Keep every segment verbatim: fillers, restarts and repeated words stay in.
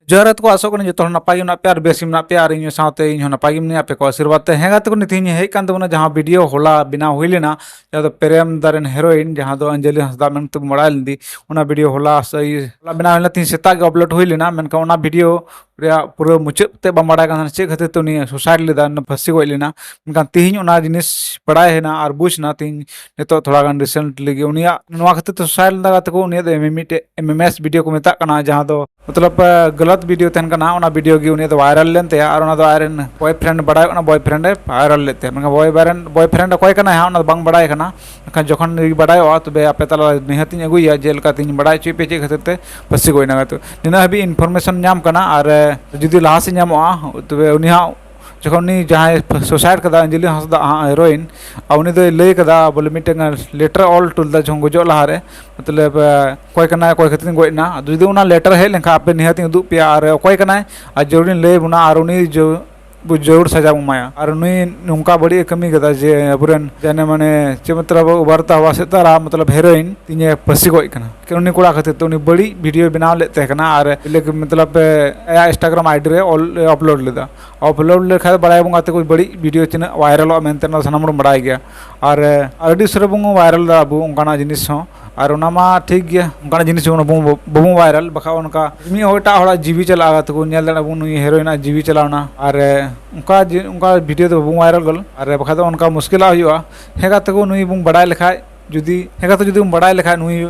ᱡᱚᱦᱟᱨ ᱜᱟᱛᱮ ᱠᱚ, ᱟᱥᱚᱜ ᱠᱟᱹᱱᱟᱹᱧ ᱡᱚᱛᱚ ᱦᱚᱲ ᱱᱟᱯᱟᱭ ᱜᱮ ᱢᱮᱱᱟᱜ ᱯᱮᱭᱟ ᱟᱨ ᱵᱮᱥ ᱜᱮ ᱢᱮᱱᱟᱜ ᱯᱮᱭᱟ, ᱟᱨ ᱤᱧ ᱥᱟᱶᱛᱮ ᱤᱧ ᱦᱚᱸ ᱱᱟᱯᱟᱭ ᱜᱮ ᱢᱮᱱᱟᱹᱧᱟ ᱟᱯᱮ ᱠᱚ ᱟᱥᱤᱨᱵᱟᱫᱽ ᱛᱮ᱾ ᱦᱮᱸ ᱜᱟᱛᱮ ᱠᱚ, ᱛᱮᱦᱮᱧ ᱦᱮᱡ ᱠᱟᱱ ᱛᱟᱵᱚᱱᱟ ᱡᱟᱦᱟᱸ ᱵᱷᱤᱰᱤᱭᱳ ᱦᱚᱞᱟ ᱵᱮᱱᱟᱣ ᱦᱩᱭ ᱞᱮᱱᱟ, ᱡᱟᱦᱟᱸ ᱫᱚ ᱯᱨᱮᱢ ᱫᱟ ᱨᱮᱱ ᱦᱤᱨᱳᱭᱤᱱ, ᱡᱟᱦᱟᱸ ᱫᱚ ᱚᱧᱡᱚᱞᱤ ᱦᱟᱸᱥᱫᱟ ᱢᱮᱱᱛᱮ ᱵᱚᱱ ᱵᱟᱲᱟᱭ ᱞᱮᱫᱮ, ᱚᱱᱟ ᱵᱷᱤᱰᱤᱭᱳ ᱦᱚᱞᱟ ᱥᱮ ᱦᱚᱞᱟ ᱵᱮᱱᱟᱣ ᱦᱩᱭ ᱞᱮᱱᱟ, ᱛᱮᱦᱮᱧ ᱥᱮᱛᱟᱜ ᱜᱮ ᱟᱯᱞᱳᱰ ᱦᱩᱭ ᱞᱮᱱᱟ᱾ ᱢᱮᱱᱠᱷᱟᱱ ᱚᱱᱟ ᱵᱷᱤᱰᱤᱭᱳ ᱨᱮᱭᱟᱜ ᱯᱩᱨᱟᱹ ᱢᱩᱪᱟᱹᱫ ᱛᱮ ᱵᱟᱢ ᱵᱟᱲᱟᱭ ᱠᱟᱱ ᱛᱟᱦᱮᱱᱟ ᱪᱮᱫ ᱠᱷᱟᱹᱛᱤᱨ ᱛᱮ ᱩᱱᱤ ᱥᱩᱥᱟᱭᱤᱰ ᱞᱮᱫᱟ, ᱯᱷᱟᱹᱥᱤ ᱜᱚᱡ ᱞᱮᱱᱟ᱾ ᱢᱮᱱᱠᱷᱟᱱ ᱛᱮᱦᱮᱧ ᱚᱱᱟ ᱡᱤᱱᱤᱥ ᱵᱟᱲᱟᱭ ᱮᱱᱟ ᱟᱨ ᱵᱩᱡᱽ ᱮᱱᱟ ᱛᱮᱦᱮᱧ, ᱱᱤᱛᱚᱜ ᱛᱷᱚᱲᱟ ᱜᱟᱱ ᱨᱤᱥᱮᱱᱴᱞᱤ ᱜᱮ ᱩᱱᱤᱭᱟᱜ ᱱᱚᱣᱟ ᱠᱷᱟᱹᱛᱤᱨ ᱛᱮ ᱥᱩᱥᱟᱭᱤᱰ ᱞᱮᱫᱟ ᱜᱟᱛᱮ ᱠᱚ, ᱩᱱᱤᱭᱟᱜ ᱫᱚ ᱢᱤᱫᱴᱮᱡ ᱮᱢ ᱮᱢ ᱮᱥ ᱵᱷᱤᱰᱤᱭᱳ ᱠᱚ ᱢᱮᱛᱟᱜ ᱠᱟᱱᱟ, ᱡᱟᱦᱟᱸ ᱫᱚ ᱢᱚᱛᱞᱚᱵ, ᱜᱟᱞᱟᱛ ᱵᱷᱤᱰᱤᱭᱳ ᱛᱟᱦᱮᱱ ᱠᱟᱱᱟ᱾ ᱚᱱᱟ ᱵᱷᱤᱰᱤᱭᱳ ᱜᱮ ᱩᱱᱤᱭᱟᱜ ᱫᱚ ᱵᱷᱟᱭᱨᱟᱞ ᱞᱮᱱ ᱛᱟᱭᱟ ᱟᱨ ᱚᱱᱟ ᱫᱚ ᱟᱡᱨᱮᱱ ᱵᱚᱭᱯᱷᱨᱮᱱᱰ ᱵᱟᱲᱟᱭᱚᱜ ᱠᱟᱱᱟ, ᱵᱚᱭᱯᱷᱨᱮᱱᱰ ᱮ ᱵᱷᱟᱭᱨᱟᱞ ᱞᱮᱫ ᱛᱟᱭᱟ᱾ ᱢᱮᱱᱠᱷᱟᱱ ᱵᱚᱭᱯᱷᱨᱮᱱᱰ ᱚᱠᱚᱭ ᱠᱟᱱᱟᱭ ᱦᱟᱸᱜ, ᱚᱱᱟ ᱫᱚ ᱵᱟᱝ ᱵᱟᱲᱟᱭ ᱠᱟᱱᱟ᱾ ᱢᱮᱱᱠᱷᱟᱱ ᱡᱚᱠᱷᱚᱱ ᱜᱮ ᱵᱟᱲᱟᱭᱚᱜᱼᱟ, ᱛᱚᱵᱮ ᱟᱯᱮ ᱛᱟᱞᱟ ᱨᱮ ᱱᱤᱦᱟᱹᱛ ᱤᱧ ᱟᱹᱜᱩᱭᱟ, ᱡᱮᱞᱮᱠᱟ ᱛᱤᱧ ᱵᱟᱲᱟᱭ ᱦᱚᱪᱚᱭᱮᱫ ᱯᱮ ᱪᱮᱫ ᱠᱷᱟᱹᱛᱤᱨ ᱛᱮ ᱯᱷᱟᱹᱥᱤ ᱜᱚᱡ ᱮᱱᱟ᱾ ᱛᱚ ᱱᱤᱱᱟᱹᱜ ᱦᱟᱹᱵᱤᱡ ᱤᱱᱯᱷᱚᱨᱢᱮᱥᱚᱱ ᱧᱟᱢ ᱠᱟᱱᱟ, ᱟᱨ ᱡᱩᱫᱤ ᱞᱟᱦᱟ ᱥᱮᱫ ᱧᱟᱢᱚᱜᱼᱟ, ᱛᱚᱵᱮ ᱩᱱᱤ ᱦᱟᱸᱜ ᱡᱚᱠᱷᱚᱱ ᱩᱱᱤ ᱡᱟᱦᱟᱸᱭ ᱥᱩᱥᱟᱭᱤᱰ ᱠᱟᱫᱟ, ᱚᱧᱡᱚᱞᱤ ᱦᱟᱸᱥᱫᱟ ᱦᱟᱸᱜ ᱦᱤᱨᱳᱭᱤᱱ, ᱟᱨ ᱩᱱᱤ ᱫᱚᱭ ᱞᱟᱹᱭ ᱠᱟᱫᱟ ᱵᱚᱞᱮ ᱢᱤᱫᱴᱮᱱ ᱞᱮᱴᱟᱨ ᱚᱞ ᱦᱚᱴᱚ ᱞᱮᱫᱟ ᱡᱚᱠᱷᱚᱱ ᱜᱚᱡᱚᱜ ᱞᱟᱦᱟᱨᱮ, ᱢᱚᱛᱞᱚᱵ, ᱚᱠᱚᱭ ᱠᱟᱱᱟᱭ, ᱚᱠᱚᱭ ᱠᱷᱟᱹᱛᱤᱨ ᱤᱧ ᱜᱚᱡ ᱮᱱᱟ᱾ ᱟᱫᱚ ᱡᱩᱫᱤ ᱚᱱᱟ ᱞᱮᱴᱟᱨ ᱦᱮᱡ ᱞᱮᱱᱠᱷᱟᱱ ᱟᱯᱮ ᱱᱤᱦᱟᱹᱛ ᱤᱧ ᱩᱫᱩᱜ ᱯᱮᱭᱟ, ᱟᱨ ᱚᱠᱚᱭ ᱠᱟᱱᱟᱭ ᱟᱨ ᱡᱟᱹᱨᱩᱲᱤᱧ ᱞᱟᱹᱭ ᱟᱵᱚᱱᱟ, ᱟᱨ ᱩᱱᱤ ᱡᱚ-, ᱵᱚ ᱡᱟᱹᱨᱩᱲ ᱥᱟᱡᱟ ᱵᱚ ᱮᱢᱟᱭᱟ᱾ ᱟᱨ ᱱᱩᱭ ᱱᱚᱝᱠᱟ ᱵᱟᱹᱲᱤᱡ ᱮ ᱠᱟᱹᱢᱤ ᱠᱟᱫᱟ ᱡᱮ ᱟᱵᱚᱨᱮᱱ ᱡᱟᱱᱮ ᱢᱟᱱᱮ ᱪᱮᱫ ᱢᱚᱛᱞᱚᱵ ᱩᱵᱷᱟᱨᱛᱟ ᱦᱩᱣᱟ ᱥᱤᱛᱟᱨᱟ ᱢᱚᱛᱞᱚᱵ ᱦᱤᱨᱳᱭᱤᱱ ᱛᱤᱧᱮ ᱯᱷᱟᱹᱥᱤ ᱜᱚᱡ ᱠᱟᱱᱟ᱾ ᱩᱱᱤ ᱠᱚᱲᱟ ᱠᱷᱟᱹᱛᱤᱨ ᱛᱮ ᱩᱱᱤ ᱵᱟᱹᱲᱤᱡ ᱵᱷᱤᱰᱤᱭᱳ ᱵᱮᱱᱟᱣ ᱞᱮᱫ ᱛᱟᱦᱮᱸ ᱠᱟᱱᱟ ᱟᱨ ᱢᱚᱛᱞᱚᱵ ᱟᱭᱟᱜ ᱤᱱᱥᱴᱟᱜᱨᱟᱢ ᱟᱭᱰᱤ ᱨᱮ ᱚᱞ ᱟᱯᱞᱳᱰ ᱞᱮᱫᱟ᱾ ᱟᱯᱞᱳᱰ ᱞᱮᱠᱷᱟᱡ ᱵᱟᱲᱟᱭ ᱵᱚᱱ ᱜᱟᱛᱮ ᱠᱚ ᱵᱟᱹᱲᱤᱡ ᱵᱷᱤᱰᱤᱭᱳ ᱛᱤᱱᱟᱹᱜ ᱵᱷᱟᱭᱨᱟᱞᱚᱜᱼᱟ ᱢᱮᱱᱛᱮ ᱚᱱᱟ ᱥᱟᱱᱟᱢ ᱵᱚᱱ ᱵᱟᱲᱟᱭ ᱜᱮᱭᱟ᱾ ᱟᱨ ᱟᱹᱰᱤ ᱩᱥᱟᱹᱨᱟ ᱵᱚᱱ ᱵᱷᱟᱭᱨᱟᱞ ᱫᱟ ᱟᱵᱚ ᱚᱱᱠᱟᱱᱟᱜ ᱡᱤᱱᱤᱥ ᱦᱚᱸ᱾ ᱟᱨ ᱚᱱᱟ ᱢᱟ ᱴᱷᱤᱠ ᱜᱮᱭᱟ, ᱚᱱᱠᱟᱱᱟᱜ ᱡᱤᱱᱤᱥ ᱡᱮᱢᱚᱱ ᱵᱟᱵᱚᱱ, ᱵᱟᱵᱚᱱ ᱵᱷᱟᱭᱨᱟᱞ, ᱵᱟᱠᱷᱟᱡ ᱚᱱᱠᱟ ᱢᱤᱫ ᱦᱚᱲ ᱮᱴᱟᱜ ᱦᱚᱲᱟᱜ ᱡᱤᱣᱤ ᱪᱟᱞᱟᱜᱼᱟ᱾ ᱛᱚᱵᱚ ᱧᱮᱞ ᱫᱟᱲᱮᱭᱟᱜᱼᱟ ᱵᱚᱱ ᱱᱩᱭ ᱦᱤᱨᱳᱭᱤᱱᱟᱜ ᱡᱤᱣᱤ ᱪᱟᱞᱟᱣᱱᱟ᱾ ᱟᱨ ᱚᱱᱠᱟ ᱡᱮ, ᱚᱱᱠᱟ ᱵᱷᱤᱰᱤᱭᱳ ᱫᱚ ᱵᱟᱵᱚᱱ ᱵᱷᱟᱭᱨᱟᱞ ᱜᱚᱫ, ᱟᱨ ᱵᱟᱠᱷᱟᱡ ᱫᱚ ᱚᱱᱠᱟ ᱢᱩᱥᱠᱤᱞᱟᱜ ᱦᱩᱭᱩᱜᱼᱟ᱾ ᱦᱮᱸ ᱜᱟᱛᱮ ᱠᱚ, ᱱᱩᱭ ᱵᱚᱱ ᱵᱟᱲᱟᱭ ᱞᱮᱠᱷᱟᱡ ᱡᱩᱫᱤ, ᱦᱮᱸ ᱜᱟᱛᱮ, ᱡᱩᱫᱤ ᱵᱚᱱ ᱵᱟᱲᱟᱭ ᱞᱮᱠᱷᱟᱡ ᱱᱩᱭ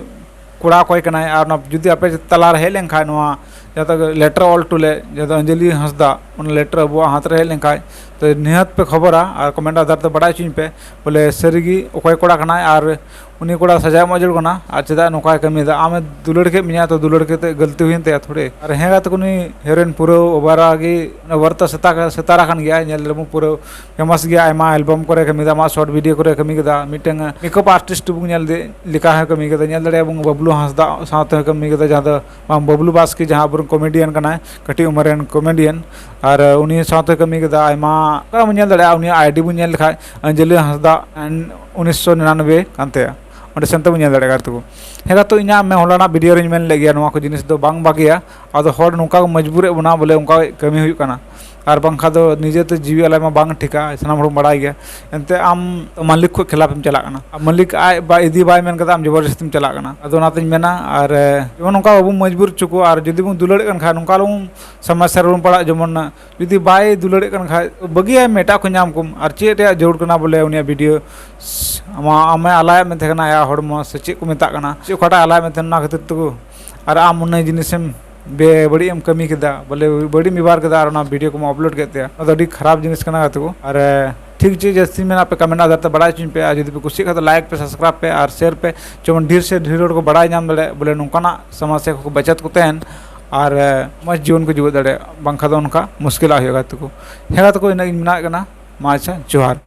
ᱠᱚᱲᱟ ᱚᱠᱚᱭ ᱠᱟᱱᱟᱭ, ᱟᱨ ᱚᱱᱟ ᱡᱩᱫᱤ ᱟᱯᱮ ᱛᱟᱞᱟᱨᱮ ᱦᱮᱡ ᱞᱮᱱᱠᱷᱟᱡ ᱱᱚᱣᱟ ᱡᱟᱦᱟᱸ ᱫᱚ ᱞᱮᱴᱟᱨ ᱚᱞ ᱦᱚᱴᱚ ᱞᱮᱫ, ᱡᱟᱦᱟᱸ ᱫᱚ ᱚᱧᱡᱚᱞᱤ ᱦᱟᱸᱥᱫᱟ, ᱚᱱᱟ ᱞᱮᱴᱟᱨ ᱟᱵᱚᱣᱟᱜ ᱦᱟᱛ ᱨᱮ ᱦᱮᱡ ᱞᱮᱱᱠᱷᱟᱡ, ᱛᱚ ᱱᱤᱦᱟᱹᱛ ᱯᱮ ᱠᱷᱚᱵᱚᱨᱟ ᱟᱨ ᱠᱚᱢᱮᱱᱴ ᱟᱫᱷᱟᱨ ᱛᱮ ᱵᱟᱲᱟᱭ ᱦᱚᱪᱚᱧ ᱯᱮ ᱵᱚᱞᱮ ᱥᱟᱹᱨᱤᱜᱮ ᱚᱠᱚᱭ ᱠᱚᱲᱟ ᱠᱟᱱᱟᱭ ᱟᱨ ᱩᱱᱤ ᱠᱚᱲᱟ ᱥᱟᱡᱟ ᱮᱢ ᱡᱟᱹᱨᱩᱲ ᱠᱟᱱᱟ᱾ ᱟᱨ ᱪᱮᱫᱟᱜ ᱱᱚᱝᱠᱟᱭ ᱠᱟᱹᱢᱤᱭᱮᱫᱟ? ᱟᱢᱮ ᱫᱩᱞᱟᱹᱲ ᱠᱮᱫ ᱢᱮᱭᱟ, ᱛᱚ ᱫᱩᱞᱟᱹᱲ ᱠᱟᱛᱮ ᱜᱟᱹᱞᱛᱤ ᱦᱩᱭᱮᱱ ᱛᱟᱭᱟ ᱛᱷᱚᱲᱮ? ᱟᱨ ᱦᱮᱸ ᱜᱟᱛᱮ ᱠᱚ, ᱱᱩᱭ ᱦᱤᱨᱳᱭᱤᱱ ᱯᱩᱨᱟᱹ ᱳᱵᱷᱟᱨᱟ ᱜᱮ ᱳᱵᱷᱟᱨ ᱛᱚ ᱥᱮᱛᱟ, ᱥᱮᱛᱟᱨᱟ ᱠᱟᱱ ᱜᱮᱭᱟ, ᱧᱮᱞ ᱫᱟᱲᱮᱭᱟᱵᱚᱱ ᱯᱩᱨᱟᱹ ᱯᱷᱮᱢᱟᱥ ᱜᱮᱭᱟ, ᱟᱭᱢᱟ ᱮᱞᱵᱟᱢ ᱠᱚᱨᱮ ᱠᱟᱹᱢᱤ ᱠᱮᱫᱟ, ᱟᱢᱟᱜ ᱥᱚᱨᱴ ᱵᱷᱤᱰᱤᱭᱳ ᱠᱚᱨᱮ ᱠᱟᱹᱢᱤ ᱠᱮᱫᱟ, ᱢᱤᱫᱴᱟᱝ ᱢᱮᱠᱟᱯ ᱟᱨᱴᱤᱥᱴ ᱵᱚᱱ ᱧᱮᱞ ᱫᱮ ᱞᱮᱠᱟ ᱦᱚᱸ ᱠᱟᱹᱢᱤ ᱠᱮᱫᱟ᱾ ᱧᱮᱞ ᱫᱟᱲᱮᱭᱟᱜᱼᱟ ᱵᱚᱱ ᱵᱟᱵᱞᱩ ᱦᱟᱸᱥᱫᱟ ᱥᱟᱶᱛᱮ ᱦᱚᱸ ᱠᱟᱹᱢᱤ ᱠᱮᱫᱟ, ᱡᱟᱦᱟᱸ ᱫᱚ ᱵᱟᱝ, ᱵᱟᱵᱞᱩ ᱵᱟᱥᱠᱮ, ᱡᱟᱦᱟᱸ ᱟᱵᱚᱨᱮᱱ ᱠᱚᱢᱮᱰᱤᱭᱟᱱ ᱠᱟᱱᱟᱭ, ᱠᱟᱹᱴᱤᱡ ᱩᱢᱮᱨ ᱨᱮᱱ ᱠᱚᱢᱮᱰᱤᱭᱟᱱ, ᱟᱨ ᱩᱱᱤ ᱥᱟᱶᱛᱮ ᱠᱟᱹᱢᱤ ᱠᱮᱫᱟ ᱟᱭᱢᱟ᱾ ᱚᱠᱟ ᱵᱚᱱ ᱧᱮᱞ ᱫᱟᱲᱮᱭᱟᱜᱼᱟ, ᱩᱱᱤᱭᱟᱜ ᱟᱭᱰᱤ ᱵᱚᱱ ᱧᱮᱞ ᱞᱮᱠᱷᱟᱡ ᱚᱧᱡᱚᱞᱤ ᱦᱟᱸᱥᱫᱟ ᱩᱱᱤᱥᱥᱚ ᱱᱤᱨᱟᱱᱚᱵᱵᱳᱭ ᱠᱟᱱ ᱛᱟᱭᱟ, ᱚᱸᱰᱮ ᱥᱮᱱ ᱛᱮᱵᱚᱱ ᱧᱮᱞ ᱫᱟᱲᱮᱭᱟᱜᱼᱟ ᱜᱟᱛᱮ ᱠᱚ᱾ ᱦᱮᱸ ᱜᱟᱛᱮ, ᱤᱧᱟᱹᱜ ᱢᱮ ᱦᱚᱞᱟᱱᱟᱜ ᱵᱷᱤᱰᱤᱭᱳ ᱨᱤᱧ ᱢᱮᱱ ᱞᱮᱫ ᱜᱮᱭᱟ, ᱱᱚᱣᱟ ᱠᱚ ᱡᱤᱱᱤᱥ ᱫᱚ ᱵᱟᱝ ᱵᱷᱟᱜᱮᱭᱟ᱾ ᱟᱫᱚ ᱦᱚᱲ ᱱᱚᱝᱠᱟ ᱠᱚ ᱢᱚᱡᱽᱵᱩᱨᱮᱫ ᱵᱚᱱᱟ, ᱵᱚᱞᱮ ᱚᱱᱠᱟ ᱠᱟᱹᱢᱤ ᱦᱩᱭᱩᱜ ᱠᱟᱱᱟ, ᱟᱨ ᱵᱟᱝᱠᱷᱟᱱ ᱫᱚ ᱱᱤᱡᱮᱛᱮ ᱡᱤᱣᱤ ᱟᱞᱟᱭ ᱢᱟ ᱵᱟᱝ ᱴᱷᱤᱠᱟ, ᱥᱟᱱᱟᱢ ᱦᱚᱲ ᱵᱚᱱ ᱵᱟᱲᱟᱭ ᱜᱮᱭᱟ᱾ ᱮᱱᱛᱮ ᱟᱢ ᱢᱟᱹᱞᱤᱠ ᱠᱷᱚᱡ ᱠᱷᱤᱞᱟᱯ ᱮᱢ ᱪᱟᱞᱟᱜ ᱠᱟᱱᱟ, ᱟᱨ ᱢᱟᱹᱞᱤᱠ ᱟᱡ ᱵᱟ ᱤᱫᱤ ᱵᱟᱭ ᱢᱮᱱ ᱠᱟᱫᱟ, ᱟᱢ ᱡᱚᱵᱚᱨᱡᱚᱥᱛᱤᱢ ᱪᱟᱞᱟᱜ ᱠᱟᱱᱟ᱾ ᱟᱫᱚ ᱚᱱᱟᱛᱤᱧ ᱢᱮᱱᱟ, ᱟᱨ ᱮ, ᱡᱮᱢᱚᱱ ᱱᱚᱝᱠᱟ ᱵᱟᱵᱚᱱ ᱢᱚᱡᱽᱵᱩᱨ ᱦᱚᱪᱚ ᱠᱚᱣᱟ, ᱟᱨ ᱡᱩᱫᱤ ᱵᱚᱱ ᱫᱩᱞᱟᱹᱲᱮᱫ ᱠᱟᱱ ᱠᱷᱟᱡ ᱱᱚᱝᱠᱟ ᱟᱞᱚᱵᱚᱱ ᱥᱚᱢᱚᱥᱥᱟ ᱨᱮᱵᱚᱱ ᱯᱟᱲᱟᱜ᱾ ᱡᱮᱢᱚᱱ ᱡᱩᱫᱤ ᱵᱟᱭ ᱫᱩᱞᱟᱹᱲᱮᱫ ᱠᱟᱱ ᱠᱷᱟᱡ ᱵᱟᱹᱜᱤᱭᱟᱭ ᱢᱮ, ᱮᱴᱟᱜ ᱠᱚ ᱧᱟᱢ ᱠᱚᱢ᱾ ᱟᱨ ᱪᱮᱫ ᱨᱮᱭᱟᱜ ᱡᱟᱹᱨᱩᱲ ᱠᱟᱱᱟ ᱵᱚᱞᱮ ᱩᱱᱤᱭᱟᱜ ᱵᱷᱤᱰᱤᱭᱳ ᱟᱢᱟᱜ ᱟᱢᱮ ᱟᱞᱟᱭᱟᱜ ᱢᱮ ᱛᱟᱦᱮᱸ ᱠᱟᱱᱟ, ᱟᱭᱟᱜ ᱦᱚᱲᱢᱚ ᱥᱮ ᱪᱮᱫ ᱠᱚ ᱢᱮᱛᱟᱜ ᱠᱟᱱᱟ, ᱪᱮᱫ ᱚᱠᱟᱴᱟᱜ ᱟᱞᱟᱭᱟᱜ ᱢᱮ ᱛᱟᱦᱮᱸ ᱠᱟᱱᱟ, ᱚᱱᱟ ᱠᱷᱟᱹᱛᱤᱨ ᱛᱮᱠᱚ ᱟᱨ ᱟᱢ ᱚᱱᱟ ᱡᱤᱱᱤᱥᱮᱢ ᱵᱮ- ᱵᱟᱹᱲᱤᱡ ᱮᱢ ᱠᱟᱹᱢᱤ ᱠᱮᱫᱟ, ᱵᱚᱞᱮ ᱵᱟᱹᱲᱤᱡ ᱮᱢ ᱵᱮᱵᱚᱦᱟᱨ ᱠᱮᱫᱟ, ᱟᱨ ᱚᱱᱟ ᱵᱷᱤᱰᱤᱭᱳ ᱠᱚᱢ ᱟᱯᱞᱳᱰ ᱠᱮᱫ ᱛᱟᱭᱟ᱾ ᱚᱱᱟ ᱫᱚ ᱟᱹᱰᱤ ᱠᱷᱟᱨᱟᱯ ᱡᱤᱱᱤᱥ ᱠᱟᱱᱟ ᱜᱟᱛᱮ ᱠᱚ᱾ ᱟᱨ ᱮ, ᱴᱷᱤᱠ ᱪᱮᱫ ᱡᱟᱹᱥᱛᱤ ᱢᱮᱱᱟᱜ ᱯᱮ, ᱠᱚᱢᱮᱱᱴ ᱟᱫᱷᱟᱨ ᱛᱮ ᱵᱟᱲᱟᱭ ᱦᱚᱪᱚᱧ ᱯᱮ, ᱟᱨ ᱡᱩᱫᱤ ᱯᱮ ᱠᱩᱥᱤᱭᱟᱜ ᱠᱷᱟᱱ ᱫᱚ ᱞᱟᱭᱤᱠ ᱯᱮ, ᱥᱟᱵᱥᱠᱨᱟᱭᱤᱵᱽ ᱯᱮ ᱟᱨ ᱥᱮᱭᱟᱨ ᱯᱮ, ᱡᱮᱢᱚᱱ ᱰᱷᱮᱨ ᱥᱮ ᱰᱷᱮᱨ ᱦᱚᱲ ᱠᱚ ᱵᱟᱲᱟᱭ ᱧᱟᱢ ᱫᱟᱲᱮᱭᱟᱜ ᱵᱚᱞᱮ ᱱᱚᱝᱠᱟᱱᱟᱜ ᱥᱚᱢᱚᱥᱥᱟ ᱠᱷᱚᱱ ᱠᱚ ᱵᱟᱪᱟᱛ ᱠᱚ ᱛᱟᱦᱮᱱ ᱟᱨ ᱮ, ᱢᱚᱡᱽ ᱡᱤᱭᱚᱱ ᱠᱚ ᱡᱤᱣᱮᱫ ᱫᱟᱲᱮᱭᱟᱜ, ᱵᱟᱝᱠᱷᱟᱱ ᱫᱚ ᱚᱱᱠᱟ ᱢᱩᱥᱠᱤᱞᱟᱜ ᱦᱩᱭᱩᱜᱼᱟ ᱜᱟᱛᱮ ᱠᱚ᱾ ᱦᱮᱸ ᱜᱟᱛᱮ ᱠᱚ, ᱤᱱᱟᱹᱜ ᱤᱧ ᱢᱮᱱᱟᱜ ᱠᱟᱱᱟ᱾ ᱢᱟ ᱟᱪᱪᱷᱟ, ᱡᱚᱦᱟᱨ᱾